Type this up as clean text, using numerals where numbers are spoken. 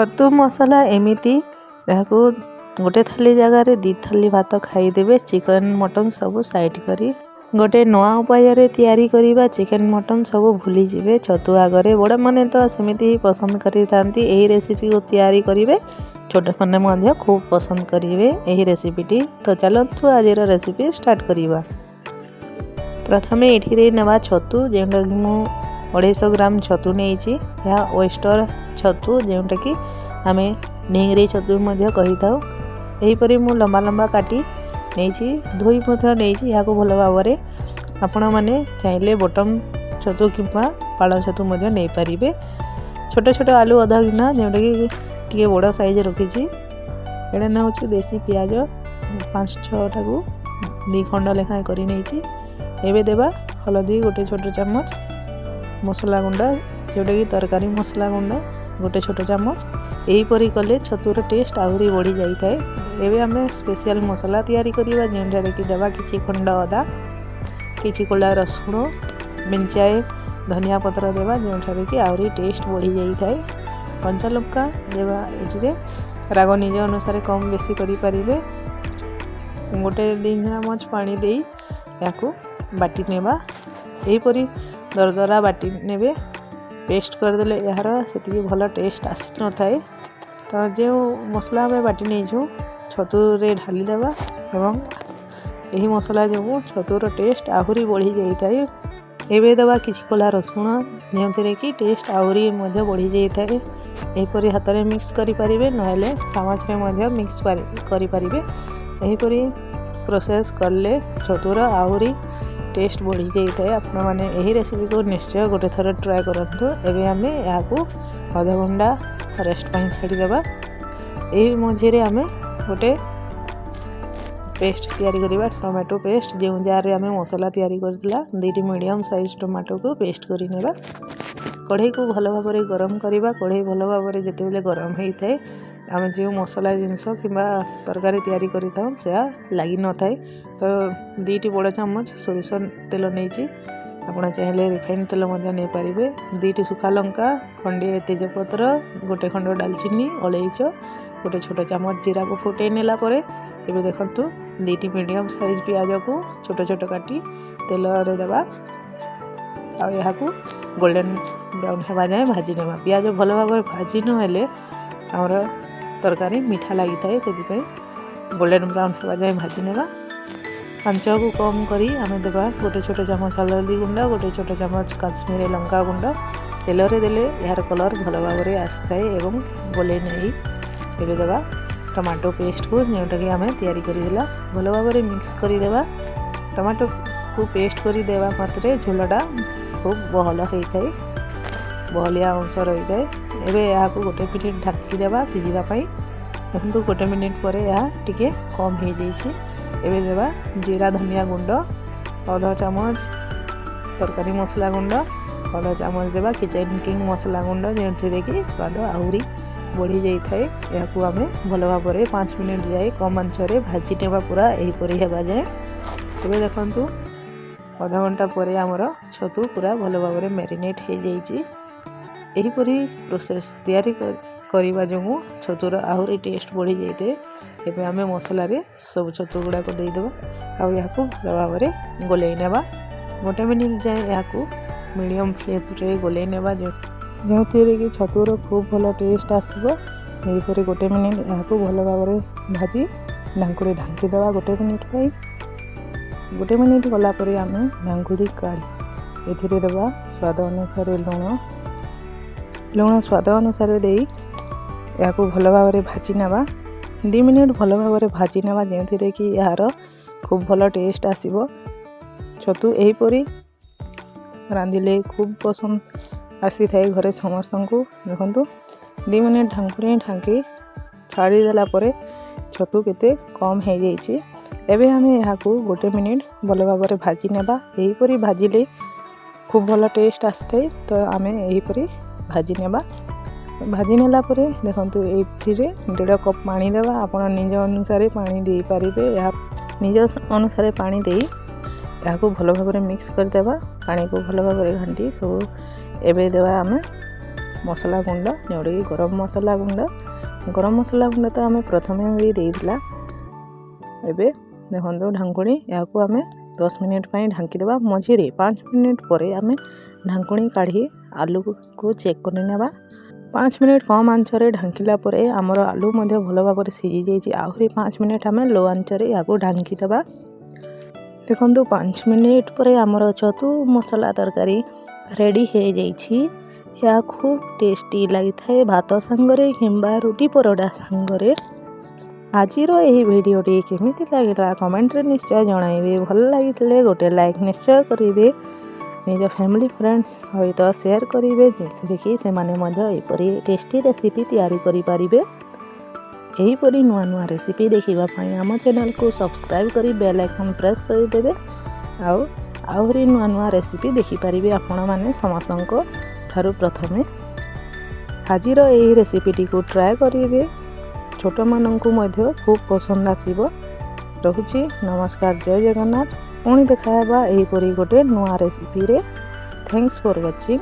ଛତୁ ମସଲା ଏମିତି, ଏହାକୁ ଗୋଟେ ଥାଳି ଜାଗାରେ 2 ଥାଳି ଭାତ ଖାଇଦେବେ, ଚିକେନ୍ ମଟନ୍ ସବୁ ସାଇଡ଼୍ କରି। ଗୋଟେ ନୂଆ ଉପାୟରେ ତିଆରି କରିବା, ଚିକେନ୍ ମଟନ୍ ସବୁ ଭୁଲିଯିବେ ଛତୁ ଆଗରେ। ବଡ଼ମାନେ ତ ସେମିତି ହିଁ ପସନ୍ଦ କରିଥାନ୍ତି। ଏହି ରେସିପିକୁ ତିଆରି କରିବେ, ଛୋଟମାନେ ମଧ୍ୟ ଖୁବ୍ ପସନ୍ଦ କରିବେ ଏହି ରେସିପିଟି। ତ ଚାଲନ୍ତୁ, ଆଜିର ରେସିପି ଷ୍ଟାର୍ଟ କରିବା। ପ୍ରଥମେ ଏଠିରେ ନେବା ଛତୁ, ଯେଉଁଟାକି ମୁଁ 250 ଗ୍ରାମ ଛତୁ ନେଇଛି। ଏହା ୱେଷ୍ଟର ଛତୁ, ଯେଉଁଟାକି ଆମେ ଢିଙ୍ଗରି ଛତୁ ମଧ୍ୟ କହିଥାଉ। ଏହିପରି ମୁଁ ଲମ୍ବା ଲମ୍ବା କାଟି ନେଇଛି, ଧୋଇ ମଧ୍ୟ ନେଇଛି ଏହାକୁ ଭଲ ଭାବରେ। ଆପଣମାନେ ଚାହିଁଲେ ବଟମ୍ ଛତୁ କିମ୍ବା ପାଳ ଛତୁ ମଧ୍ୟ ନେଇପାରିବେ। ଛୋଟ ଛୋଟ ଆଳୁ ଅଧା ଗିନା, ଯେଉଁଟାକି ଟିକେ ବଡ଼ ସାଇଜ୍ ରଖିଛି। ଏଇଟା ନେଉଛି ଦେଶୀ ପିଆଜ ପାଞ୍ଚ ଛଅଟାକୁ 2 ଖଣ୍ଡ ଲେଖାଏଁ କରି ନେଇଛି। ଏବେ ଦେବା ହଳଦୀ ଗୋଟେ ଛୋଟ ଚାମଚ, ମସଲା ଗୁଣ୍ଡ, ଯେଉଁଟାକି ତରକାରୀ ମସଲା ଗୁଣ୍ଡ ଗୋଟେ ଛୋଟ ଚାମଚ। ଏହିପରି କଲେ ଛତୁର ଟେଷ୍ଟ ଆହୁରି ବଢ଼ି ଯାଇଥାଏ। ଏବେ ଆମେ ସ୍ପେଶିଆଲ ମସଲା ତିଆରି କରିବା, ଯେଉଁଠାରେ କି ଦେବା କିଛି ଖଣ୍ଡ ଅଦା, କିଛି କୋଲା ରସୁଣ, ମେଞ୍ଚାଏ ଧନିଆ ପତ୍ର ଦେବା, ଯେଉଁଠାରେ କି ଆହୁରି ଟେଷ୍ଟ ବଢ଼ି ଯାଇଥାଏ। କଞ୍ଚା ଲଙ୍କା ଦେବା ଏଥିରେ। ରାଗ ନିଜ ଅନୁସାରେ କମ୍ ବେଶୀ କରିପାରିବେ। ଗୋଟେ 2 ଚାମଚ ପାଣି ଦେଇ ଏହାକୁ ବାଟି ନେବା। ଏହିପରି ଦରଦରା ବାଟି ନେବେ। ପେଷ୍ଟ କରିଦେଲେ ଏହାର ସେତିକି ଭଲ ଟେଷ୍ଟ ଆସିନଥାଏ। ତ ଯେଉଁ ମସଲା ଆମେ ବାଟି ନେଇଛୁ, ଛତୁରେ ଢାଳିଦେବା ଏବଂ ଏହି ମସଲା ଯୋଗୁଁ ଛତୁର ଟେଷ୍ଟ ଆହୁରି ବଢ଼ିଯାଇଥାଏ। ଏବେ ଦେବା କିଛି କୋଲା ରସୁଣ, ଯେଉଁଥିରେ କି ଟେଷ୍ଟ ଆହୁରି ମଧ୍ୟ ବଢ଼ିଯାଇଥାଏ। ଏହିପରି ହାତରେ ମିକ୍ସ କରିପାରିବେ, ନହେଲେ ଚାମଚରେ ମଧ୍ୟ ମିକ୍ସ କରିପାରିବେ। ଏହିପରି ପ୍ରୋସେସ୍ କଲେ ଛତୁର ଆହୁରି ଟେଷ୍ଟ ବଢ଼ିଯାଇଥାଏ। ଆପଣମାନେ ଏହି ରେସିପିକୁ ନିଶ୍ଚୟ ଗୋଟେ ଥର ଟ୍ରାଏ କରନ୍ତୁ। ଏବେ ଆମେ ଏହାକୁ ଅଧଘଣ୍ଟା ରେଷ୍ଟ ପାଇଁ ଛାଡ଼ିଦେବା। ଏହି ମଝିରେ ଆମେ ଗୋଟେ ପେଷ୍ଟ ତିଆରି କରିବା, ଟମାଟୋ ପେଷ୍ଟ। ଯେଉଁ ଜାରରେ ଆମେ ମସଲା ତିଆରି କରିଥିଲା, 2ଟି ମିଡ଼ିୟମ୍ ସାଇଜ୍ ଟମାଟୋକୁ ପେଷ୍ଟ କରିନେବା। କଢ଼େଇକୁ ଭଲ ଭାବରେ ଗରମ କରିବା। କଢ଼େଇ ଭଲ ଭାବରେ ଯେତେବେଳେ ଗରମ ହେଇଥାଏ, ଆମେ ଯେଉଁ ମସଲା ଜିନିଷ କିମ୍ବା ତରକାରୀ ତିଆରି କରିଥାଉ, ସେହା ଲାଗିନଥାଏ। ତ 2ଟି ବଡ଼ ଚାମଚ ସୋରିଷ ତେଲ ନେଇଛି। ଆପଣ ଚାହିଁଲେ ରିଫାଇନ୍ ତେଲ ମଧ୍ୟ ନେଇପାରିବେ। 2ଟି ଶୁଖା ଲଙ୍କା, ଖଣ୍ଡିଏ ତେଜପତ୍ର, ଗୋଟେ ଖଣ୍ଡ ଡାଲଚିନି, ଅଳେଇଚ, ଗୋଟେ ଛୋଟ ଚାମଚ ଜିରାକୁ ଫୁଟେଇ ନେଲା ପରେ, ଏବେ ଦେଖନ୍ତୁ, 2ଟି ମିଡ଼ିୟମ୍ ସାଇଜ୍ ପିଆଜକୁ ଛୋଟ ଛୋଟ କାଟି ତେଲରେ ଦେବା ଆଉ ଏହାକୁ ଗୋଲ୍ଡେନ୍ ବ୍ରାଉନ୍ ହେବା ଯାଏଁ ଭାଜି ନେବା। ପିଆଜ ଭଲ ଭାବରେ ଭାଜି ନହେଲେ ଆମର ତରକାରୀ ମିଠା ଲାଗିଥାଏ। ସେଥିପାଇଁ ଗୋଲ୍ଡେନ୍ ବ୍ରାଉନ୍ ହେବା ଯାଏଁ ଭାଜି ନେବା। ଆଞ୍ଚକୁ କମ୍ କରି ଆମେ ଦେବା ଗୋଟେ ଛୋଟ ଚାମଚ ହଳଦୀ ଗୁଣ୍ଡ, ଗୋଟେ ଛୋଟ ଚାମଚ କାଶ୍ମୀରୀ ଲଙ୍କା ଗୁଣ୍ଡ। ତେଲରେ ଦେଲେ ଏହାର କଲର୍ ଭଲ ଭାବରେ ଆସିଥାଏ ଏବଂ ଗୋଲେଇ ନେଇ ଏବେ ଦେବା ଟମାଟୋ ପେଷ୍ଟକୁ, ଯେଉଁଟାକି ଆମେ ତିଆରି କରିଥିଲା। ଭଲ ଭାବରେ ମିକ୍ସ କରିଦେବା। ଟମାଟୋକୁ ପେଷ୍ଟ କରିଦେବା ମାତ୍ରେ ଝୋଳଟା ଖୁବ୍ ବହଳ ହେଇଥାଏ, ବହଳିଆ ଅଂଶ ରହିଥାଏ। ଏବେ ଏହାକୁ ଗୋଟେ ମିନିଟ୍ ଢାଙ୍କି ଦେବା ସିଝିବା ପାଇଁ। ଦେଖନ୍ତୁ, ଗୋଟେ ମିନିଟ୍ ପରେ ଏହା ଟିକେ କମ୍ ହେଇଯାଇଛି। ଏବେ ଦେବା ଜିରା ଧନିଆ ଗୁଣ୍ଡ ଅଧ ଚାମଚ, ତରକାରୀ ମସଲା ଗୁଣ୍ଡ ଅଧ ଚାମଚ ଦେବା, କିଚେନ୍ କିଙ୍ଗ ମସଲା ଗୁଣ୍ଡ, ଯେଉଁଥିରେ କି ସ୍ୱାଦ ଆହୁରି ବଢ଼ିଯାଇଥାଏ। ଏହାକୁ ଆମେ ଭଲ ଭାବରେ 5 ମିନିଟ୍ ଯାଏ କମ୍ ଆଞ୍ଚରେ ଭାଜି ନେବା, ପୁରା ଏହିପରି ହେବା ଯାଏଁ। ଏବେ ଦେଖନ୍ତୁ, ଅଧଘଣ୍ଟା ପରେ ଆମର ଛତୁ ପୁରା ଭଲ ଭାବରେ ମ୍ୟାରିନେଟ୍ ହେଇଯାଇଛି। ଏହିପରି ପ୍ରୋସେସ୍ ତିଆରି କରିବା ଯୋଗୁଁ ଛତୁର ଆହୁରି ଟେଷ୍ଟ ବଢ଼ିଯାଇଥାଏ। ଏବେ ଆମେ ମସଲାରେ ସବୁ ଛତୁ ଗୁଡ଼ାକ ଦେଇଦେବା ଆଉ ଏହାକୁ ଭଲ ଭାବରେ ଗୋଲେଇ ନେବା। ଗୋଟେ ମିନିଟ୍ ଯାଏଁ ଏହାକୁ ମିଡ଼ିୟମ୍ ଫ୍ଲେମ୍ରେ ଗୋଲେଇ ନେବା, ଯେଉଁଥିରେ କି ଛତୁର ଖୁବ୍ ଭଲ ଟେଷ୍ଟ ଆସିବ। ଏହିପରି ଗୋଟେ ମିନିଟ୍ ଏହାକୁ ଭଲ ଭାବରେ ଭାଜି ଢାଙ୍କୁଣି ଢାଙ୍କିଦେବା ଗୋଟେ ମିନିଟ୍ ପାଇଁ। ଗୋଟେ ମିନିଟ୍ ଗଲା ପରେ ଆମେ ଢାଙ୍କୁଣି କାଢ଼ି ଏଥିରେ ଦେବା ସ୍ୱାଦ ଅନୁସାରେ ଲୁଣ। ଲୁଣ ସ୍ୱାଦ ଅନୁସାରେ ଦେଇ ଏହାକୁ ଭଲ ଭାବରେ ଭାଜି ନେବା। 2 ମିନିଟ୍ ଭଲ ଭାବରେ ଭାଜି ନେବା, ଯେଉଁଥିରେ କି ଏହାର ଖୁବ୍ ଭଲ ଟେଷ୍ଟ ଆସିବ। ଛତୁ ଏହିପରି ରାନ୍ଧିଲେ ଖୁବ୍ ପସନ୍ଦ ଆସିଥାଏ ଘରେ ସମସ୍ତଙ୍କୁ। ଦେଖନ୍ତୁ, 2 ମିନିଟ୍ ଢାଙ୍କୁଣି ଢାଙ୍କି ଛାଡ଼ିଦେଲା ପରେ ଛତୁ କେତେ କମ୍ ହେଇଯାଇଛି। ଏବେ ଆମେ ଏହାକୁ ଗୋଟେ ମିନିଟ୍ ଭଲ ଭାବରେ ଭାଜି ନେବା। ଏହିପରି ଭାଜିଲେ ଖୁବ୍ ଭଲ ଟେଷ୍ଟ ଆସିଥାଏ। ତ ଆମେ ଏହିପରି ଭାଜି ନେବା। ଭାଜି ନେଲା ପରେ ଦେଖନ୍ତୁ, ଏଇଥିରେ ଦେଢ଼ କପ୍ ପାଣି ଦେବା। ଆପଣ ନିଜ ଅନୁସାରେ ପାଣି ଦେଇପାରିବେ। ଏହା ନିଜ ଅନୁସାରେ ପାଣି ଦେଇ ଏହାକୁ ଭଲ ଭାବରେ ମିକ୍ସ କରିଦେବା। ପାଣିକୁ ଭଲ ଭାବରେ ଘାଣ୍ଟି ସବୁ ଏବେ ଦେବା ଆମେ ମସଲା ଗୁଣ୍ଡ, ଯେଉଁଟାକି ଗରମ ମସଲା ଗୁଣ୍ଡ। ଗରମ ମସଲା ଗୁଣ୍ଡ ତ ଆମେ ପ୍ରଥମେ ବି ଦେଇଥିଲା। ଏବେ ଦେଖନ୍ତୁ ଢାଙ୍କୁଣୀ, ଏହାକୁ ଆମେ 10 ମିନିଟ୍ ପାଇଁ ଢାଙ୍କିଦେବା। ମଝିରେ 5 ମିନିଟ୍ ପରେ ଆମେ ଢାଙ୍କୁଣୀ କାଢ଼ି ଆଲୁକୁ ଚେକ୍ କରିନେବା। 5 ମିନିଟ୍ କମ୍ ଆଞ୍ଚରେ ଢାଙ୍କିଲା ପରେ ଆମର ଆଲୁ ମଧ୍ୟ ଭଲ ଭାବରେ ସିଝି ଯାଇଛି। ଆହୁରି 5 ମିନିଟ୍ ଆମେ ଲୋ ଆଞ୍ଚରେ ଏହାକୁ ଢାଙ୍କିଦେବା। ଦେଖନ୍ତୁ, 5 ମିନିଟ୍ ପରେ ଆମର ଛତୁ ମସଲା ତରକାରୀ ରେଡ଼ି ହେଇଯାଇଛି। ଏହା ଖୁବ୍ ଟେଷ୍ଟି ଲାଗିଥାଏ ଭାତ ସାଙ୍ଗରେ କିମ୍ବା ରୁଟି ପରଟା ସାଙ୍ଗରେ। ଆଜିର ଏହି ଭିଡ଼ିଓଟି କେମିତି ଲାଗିଲା, କମେଣ୍ଟରେ ନିଶ୍ଚୟ ଜଣାଇବେ। ଭଲ ଲାଗିଥିଲେ ଗୋଟେ ଲାଇକ୍ ନିଶ୍ଚୟ କରିବେ। ନିଜ ଫ୍ୟାମିଲି ଫ୍ରେଣ୍ଡସ୍ ସହିତ ସେୟାର କରିବେ, ଯେଉଁଥିରେ କି ସେମାନେ ମଧ୍ୟ ଏପରି ଟେଷ୍ଟି ରେସିପି ତିଆରି କରିପାରିବେ। ଏହିପରି ନୂଆ ନୂଆ ରେସିପି ଦେଖିବା ପାଇଁ ଆମ ଚ୍ୟାନେଲକୁ ସବସ୍କ୍ରାଇବ୍ କରି ବେଲ୍ ଆଇକନ୍ ପ୍ରେସ୍ କରିଦେବେ ଆଉ ଆହୁରି ନୂଆ ନୂଆ ରେସିପି ଦେଖିପାରିବେ ଆପଣମାନେ ସମସ୍ତଙ୍କ ଠାରୁ ପ୍ରଥମେ। ଆଜିର ଏହି ରେସିପିଟିକୁ ଟ୍ରାଏ କରିବେ, ଛୋଟମାନଙ୍କୁ ମଧ୍ୟ ଖୁବ୍ ପସନ୍ଦ ଆସିବ। ରହୁଛି, ନମସ୍କାର, ଜୟ ଜଗନ୍ନାଥ। ପୁଣି ଦେଖା ହେବା ଏହିପରି ଗୋଟେ ନୂଆ ରେସିପିରେ। Thanks for watching.